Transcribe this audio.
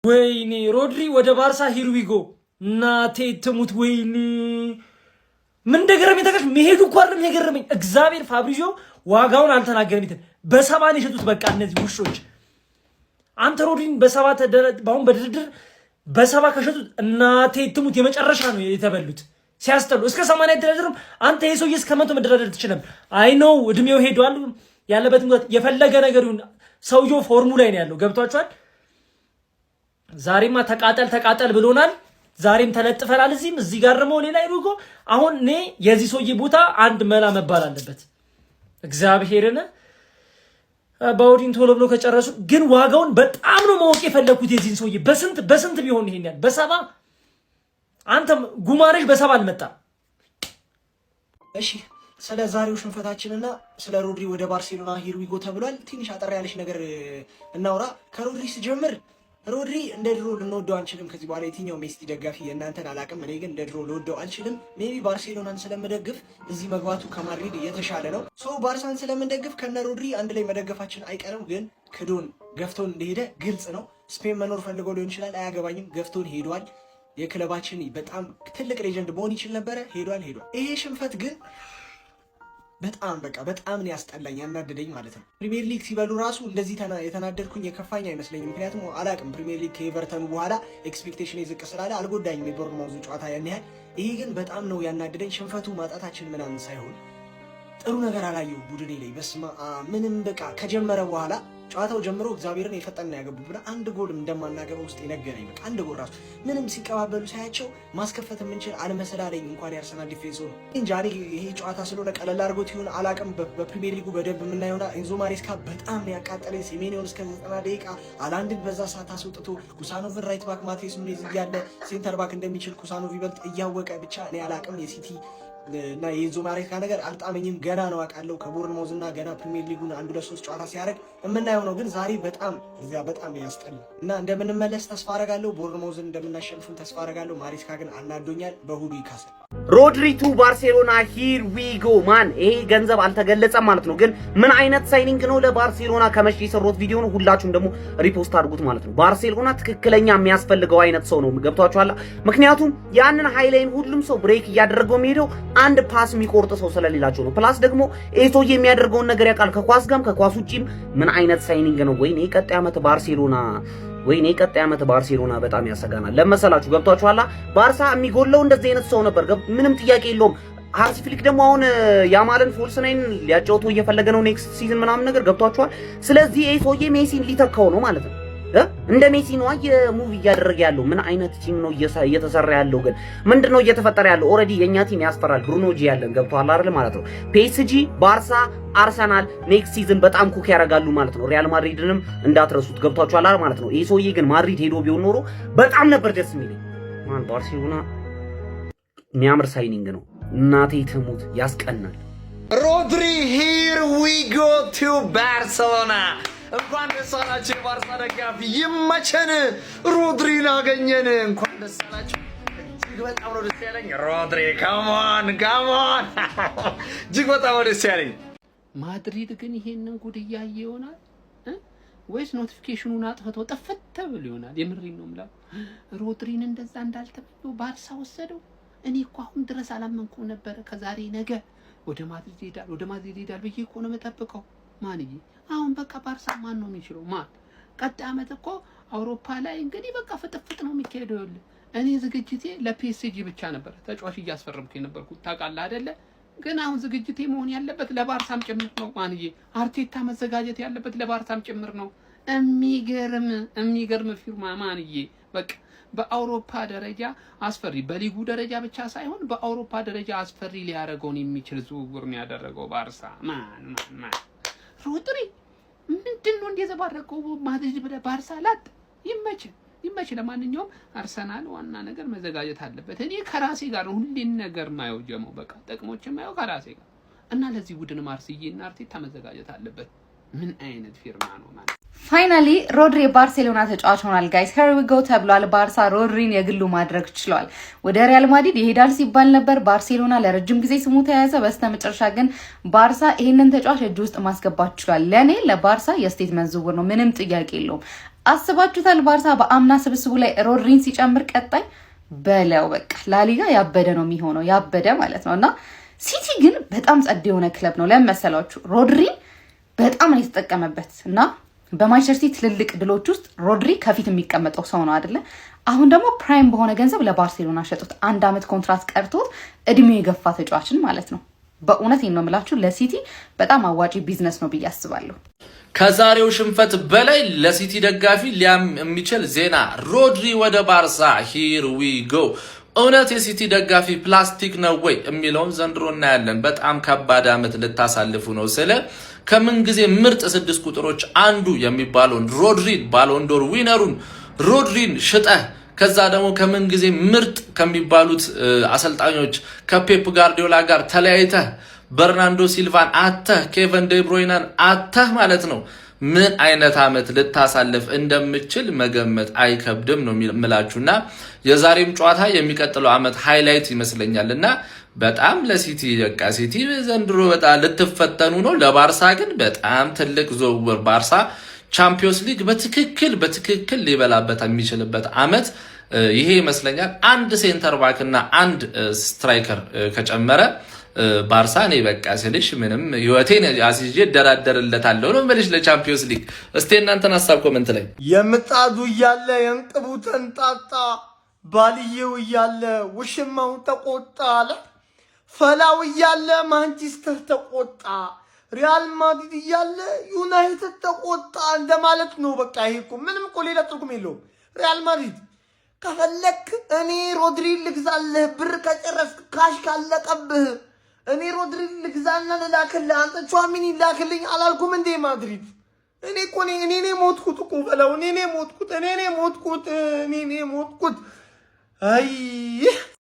ወይኔ ሮድሪ ወደ ባርሳ፣ here we go፣ እናቴ ትሙት። ወይኔ ምን እንደገረመኝ ታውቃለህ? መሄዱ እኮ አይደለም የገረመኝ። እግዚአብሔር ፋብሪዚዮ ዋጋውን አልተናገረም። ይትን በ70 ነው የሸጡት። በቃ እነዚህ ውሾች። አንተ ሮድሪን በ70 በአሁን በድርድር በ70 ከሸጡት እናቴ ትሙት የመጨረሻ ነው የተበሉት። ሲያስጠሉ። እስከ 80 አይደራደሩም። አንተ ይሄ ሰውዬ እስከ 100 መደራደር ትችላል። I know እድሜው ሄዷል። ያለበት የፈለገ ነገር ይሁን ሰውየው form ኡ ላይ ነው ያለው። ገብቷችኋል? ዛሬማ ተቃጠል ተቃጠል ብሎናል። ዛሬም ተለጥፈናል። እዚህም እዚህ ጋር ደግሞ ሌላ ይሩጎ። አሁን እኔ የዚህ ሰውዬ ቦታ አንድ መላ መባል አለበት። እግዚአብሔርን ባውዲን ቶሎ ብሎ ከጨረሱ ግን ዋጋውን በጣም ነው ማወቅ የፈለግኩት የዚህን ሰውዬ። በስንት በስንት ቢሆን ይሄን ያህል? በ70? አንተም ጉማሬሽ በ70 አልመጣም። እሺ፣ ስለ ዛሬው ሽንፈታችንና ስለ ሮድሪ ወደ ባርሴሎና here we go ተብሏል። ትንሽ አጠር ያለች ነገር እናውራ። ከሮድሪ ስጀምር ሮድሪ እንደ ድሮ ልንወደው አንችልም። ከዚህ በኋላ የትኛው ሜሲ ደጋፊ የእናንተን አላቅም። እኔ ግን እንደ ድሮ ልወደው አልችልም። Maybe ባርሴሎናን ስለምደግፍ እዚህ መግባቱ ከማድሪድ የተሻለ ነው። So ባርሳን ስለምንደግፍ ከነ ሮድሪ አንድ ላይ መደገፋችን አይቀርም። ግን ክዶን ገፍቶን እንደሄደ ግልጽ ነው። ስፔን መኖር ፈልገው ሊሆን ይችላል፣ አያገባኝም። ገፍቶን ሄዷል። የክለባችን በጣም ትልቅ legend መሆን ይችል ነበረ። ሄዷል ሄዷል። ይሄ ሽንፈት ግን በጣም በቃ በጣም ነው ያስጠላኝ፣ ያናደደኝ ማለት ነው። ፕሪሚየር ሊግ ሲበሉ ራሱ እንደዚህ የተናደድኩኝ የከፋኝ አይመስለኝም። ምክንያቱም አላቅም፣ ፕሪሚየር ሊግ ከኤቨርተኑ በኋላ expectation ዝቅ ስላለ አልጎዳኝም የቦርንማውዙ ጨዋታ ያን ያህል። ይሄ ግን በጣም ነው ያናደደኝ። ሽንፈቱ ማጣታችን ምናምን ሳይሆን ጥሩ ነገር አላየው ቡድኔ ላይ። በስመ አብ፣ ምንም በቃ ከጀመረ በኋላ ጨዋታው ጀምሮ እግዚአብሔርን የፈጠነ ያገቡብን አንድ ጎል እንደማናገባ ውስጥ የነገረኝ። በቃ አንድ ጎል ራሱ ምንም ሲቀባበሉ ሳያቸው ማስከፈት የምንችል አልመሰላለኝ። እንኳን የአርሰናል defense ሆኖ እንጃ ይሄ ጨዋታ ስለሆነ ቀለል አድርጎት ይሁን አላቅም። በፕሪሚየር ሊጉ በደንብ የምናየውና ኤንዞ ማሬስካ በጣም ነው ያቃጠለኝ። ሴሜኒዮን እስከ 90 ደቂቃ፣ አላንድን በዛ ሰዓት አስወጥቶ ኩሳኖቭን right back፣ ማቴስ ኑኔዝ እያለ center back እንደሚችል ኩሳኖቭ ይበልጥ እያወቀ፣ ብቻ እኔ አላቅም፣ የሲቲ እና የኤንዞ ማሬስካ ነገር አልጣመኝም። ገና ነው አውቃለሁ። ከቦርንማውዝ እና ገና ፕሪሚየር ሊጉን አንድ ሁለት ሶስት ጨዋታ ሲያደርግ የምናየው ነው። ግን ዛሬ በጣም እዚያ በጣም ያስጠላ እና እንደምንመለስ ተስፋ አረጋለሁ። ቦርንማውዝን እንደምናሸንፍም ተስፋ አረጋለሁ። ማሬስካ ግን አናዶኛል። በሁሉ ይካሳል። ሮድሪ to ባርሴሎና፣ here we go man። ይሄ ገንዘብ አልተገለጸም ማለት ነው። ግን ምን አይነት signing ነው ለባርሴሎና? ከመቼ የሰሩት ቪዲዮ ነው። ሁላችሁም ደግሞ repost አድርጉት ማለት ነው። ባርሴሎና ትክክለኛ የሚያስፈልገው አይነት ሰው ነው። ገብቷችኋል? ምክንያቱም ያንን high line ሁሉም ሰው break እያደረገው የሚሄደው አንድ pass የሚቆርጥ ሰው ስለሌላቸው ነው። Plus ደግሞ ኤቶ የሚያደርገውን ነገር ያውቃል። ከኳስ ጋርም ከኳስ ውጪም ምን አይነት signing ነው? ወይኔ ቀጣይ ዓመት ባርሴሎና፣ ወይኔ ቀጣይ ዓመት ባርሴሎና በጣም ያሰጋናል። ለመሰላችሁ ገብቷችኋላ? ባርሳ የሚጎለው እንደዚህ አይነት ሰው ነበር። ምንም ጥያቄ የለውም። ሃንሲ ፍሊክ ደግሞ አሁን ያማልን false nine ሊያጫውተው እየፈለገ ነው next season ምናምን ነገር፣ ገብቷችኋል። ስለዚህ ይሄ ሰውዬ ሜሲን ሊተካው ነው ማለት ነው። እንደ ሜሲ ነዋ የ move እያደረገ ያለው። ምን አይነት team ነው እየተሰራ ያለው? ግን ምንድን ነው እየተፈጠረ ያለው? Already የኛ team ያስፈራል። ብሩኖ ጂ ያለን፣ ገብቷል አይደል ማለት ነው። ፒኤስጂ፣ ባርሳ፣ አርሰናል next season በጣም cook ያደርጋሉ ማለት ነው። ሪያል ማድሪድንም እንዳትረሱት፣ ገብቷችኋል አይደል ማለት ነው። ይህ ሰውዬ ግን ማድሪድ ሄዶ ቢሆን ኖሮ በጣም ነበር ደስ የሚለኝ። Man፣ ባርሴሎና የሚያምር signing ነው። እናቴ ትሙት ያስቀናል። ሮድሪ here we go to ባርሴሎና። እንኳን ደስ አላችሁ የባርሳ ደጋፊ፣ ይመቸን። ሮድሪን አገኘን። እንኳን ደስ አላችሁ። እጅግ በጣም ነው ደስ ያለኝ። ሮድሪ come on, come on፣ እጅግ በጣም ነው ደስ ያለኝ። ማድሪድ ግን ይሄንን ጉድ እያየ ይሆናል ወይስ notification ኑን አጥፍቶ ጥፍት ብሎ ይሆናል? የምሬን ነው የምላው። ሮድሪን እንደዛ እንዳልተመኘው ባርሳ ወሰደው። እኔ እኮ አሁን ድረስ አላመንኩም ነበረ። ከዛሬ ነገ ወደ ማድሪድ ይሄዳል፣ ወደ ማድሪድ ይሄዳል ብዬ እኮ ነው የምጠብቀው። ማንዬ አሁን በቃ ባርሳ ማን ነው የሚችለው? ማን? ቀጣይ ዓመት እኮ አውሮፓ ላይ እንግዲህ በቃ ፍጥፍጥ ነው የሚካሄደው። ይኸውልህ እኔ ዝግጅቴ ለፒኤስጂ ብቻ ነበር ተጫዋች እያስፈረምኩ የነበርኩት፣ ታውቃለህ አይደለ? ግን አሁን ዝግጅቴ መሆን ያለበት ለባርሳም ጭምር ነው። ማንዬ አርቴታ መዘጋጀት ያለበት ለባርሳም ጭምር ነው። የሚገርም የሚገርም ፊርማ ማንዬ። በቃ በአውሮፓ ደረጃ አስፈሪ፣ በሊጉ ደረጃ ብቻ ሳይሆን በአውሮፓ ደረጃ አስፈሪ ሊያደርገውን የሚችል ዝውውር ነው ያደረገው ባርሳ። Man, man, man፣ ሮድሪ ምንድን ነው እንደዘባረቀው? ማድሪድ ብለህ ባርሳ ላጥ። ይመች ይመች። ለማንኛውም አርሰናል ዋና ነገር መዘጋጀት አለበት። እኔ ከራሴ ጋር ነው ሁሌን ነገር ማየው ጀመው፣ በቃ ጥቅሞች ማየው ከራሴ ጋር እና ለዚህ ቡድን ማርስዬ እና አርቴታ መዘጋጀት አለበት። ምን አይነት ፊርማ ነው ማለት? Finally ሮድሪ የባርሴሎና ተጫዋች ሆኗል። Guys, here we go ተብሏል። ባርሳ ሮድሪን የግሉ ማድረግ ችሏል። ወደ ሪያል ማድሪድ ይሄዳል ሲባል ነበር። ባርሴሎና ለረጅም ጊዜ ስሙ ተያያዘ። በስተመጨረሻ ግን ባርሳ ይሄንን ተጫዋች እጅ ውስጥ ማስገባት ችሏል። ለእኔ ለባርሳ የ statement ዝውውር ነው፣ ምንም ጥያቄ የለውም። አስባችሁታል? ባርሳ በአምና ስብስቡ ላይ ሮድሪን ሲጨምር ቀጣይ በለው በቃ ላሊጋ ያበደ ነው የሚሆነው፣ ያበደ ማለት ነው። እና ሲቲ ግን በጣም ጸድ የሆነ ክለብ ነው። ለምን መሰላችሁ? ሮድሪን በጣም ነው የተጠቀመበት እና በማንቸስተር ሲቲ ትልልቅ ድሎች ውስጥ ሮድሪ ከፊት የሚቀመጠው ሰው ነው አይደለ? አሁን ደግሞ prime በሆነ ገንዘብ ለባርሴሎና ሸጡት። አንድ ዓመት ኮንትራት ቀርቶት እድሜው የገፋ ተጫዋችን ማለት ነው። በእውነት ነው የምላችሁ ለሲቲ በጣም አዋጪ ቢዝነስ ነው ብዬ አስባለሁ። ከዛሬው ሽንፈት በላይ ለሲቲ ደጋፊ ሊያም የሚችል ዜና፣ ሮድሪ ወደ ባርሳ here we go። እውነት የሲቲ ደጋፊ ፕላስቲክ ነው ወይ የሚለውን ዘንድሮ እናያለን። በጣም ከባድ ዓመት ልታሳልፉ ነው ስለ ከምን ጊዜ ምርጥ ስድስት ቁጥሮች አንዱ የሚባለውን ሮድሪን፣ ባሎንዶር winner ኡን ሮድሪን ሽጠህ፣ ከዛ ደግሞ ከምን ጊዜ ምርጥ ከሚባሉት አሰልጣኞች ከፔፕ ጋርዲዮላ ጋር ተለያይተህ፣ በርናንዶ ሲልቫን አተህ፣ ኬቨን ዴብሮይነን አተህ ማለት ነው፣ ምን አይነት ዓመት ልታሳልፍ እንደምችል መገመት አይከብድም ነው የምላችሁ። እና የዛሬም ጨዋታ የሚቀጥለው ዓመት highlight ይመስለኛል። እና በጣም ለሲቲ በቃ ሲቲ ዘንድሮ በጣም ልትፈተኑ ነው። ለባርሳ ግን በጣም ትልቅ ዝውውር፣ ባርሳ ቻምፒዮንስ ሊግ በትክክል በትክክል ሊበላበት የሚችልበት ዓመት ይሄ ይመስለኛል። አንድ center back እና አንድ striker ከጨመረ ባርሳ እኔ በቃ ስልሽ ምንም ህይወቴን አስይዤ እደራደርለታለሁ ነው የምልሽ ለቻምፒዮንስ ሊግ። እስቲ እናንተን ሀሳብ comment ላይ። የምጣዱ እያለ የእንቅቡ ተንጣጣ፣ ባልየው እያለ ውሽማው ተቆጣ አለ። ፈላው እያለ ማንቸስተር ተቆጣ፣ ሪያል ማድሪድ እያለ ዩናይትድ ተቆጣ እንደማለት ነው። በቃ ይሄ እኮ ምንም እኮ ሌላ ትርጉም የለውም። ሪያል ማድሪድ ከፈለክ እኔ ሮድሪ ልግዛልህ፣ ብር ከጨረስክ፣ cash ካለቀብህ እኔ ሮድሪ ልግዛና ልላክልህ፣ አንተ ቹዋሚኒ ላክልኝ አላልኩም እንዴ ማድሪድ? እኔ እኮ እኔ ሞትኩት እኮ በለው። እኔ ሞትኩት፣ እኔ ሞትኩት፣ እኔ ሞትኩት። አይ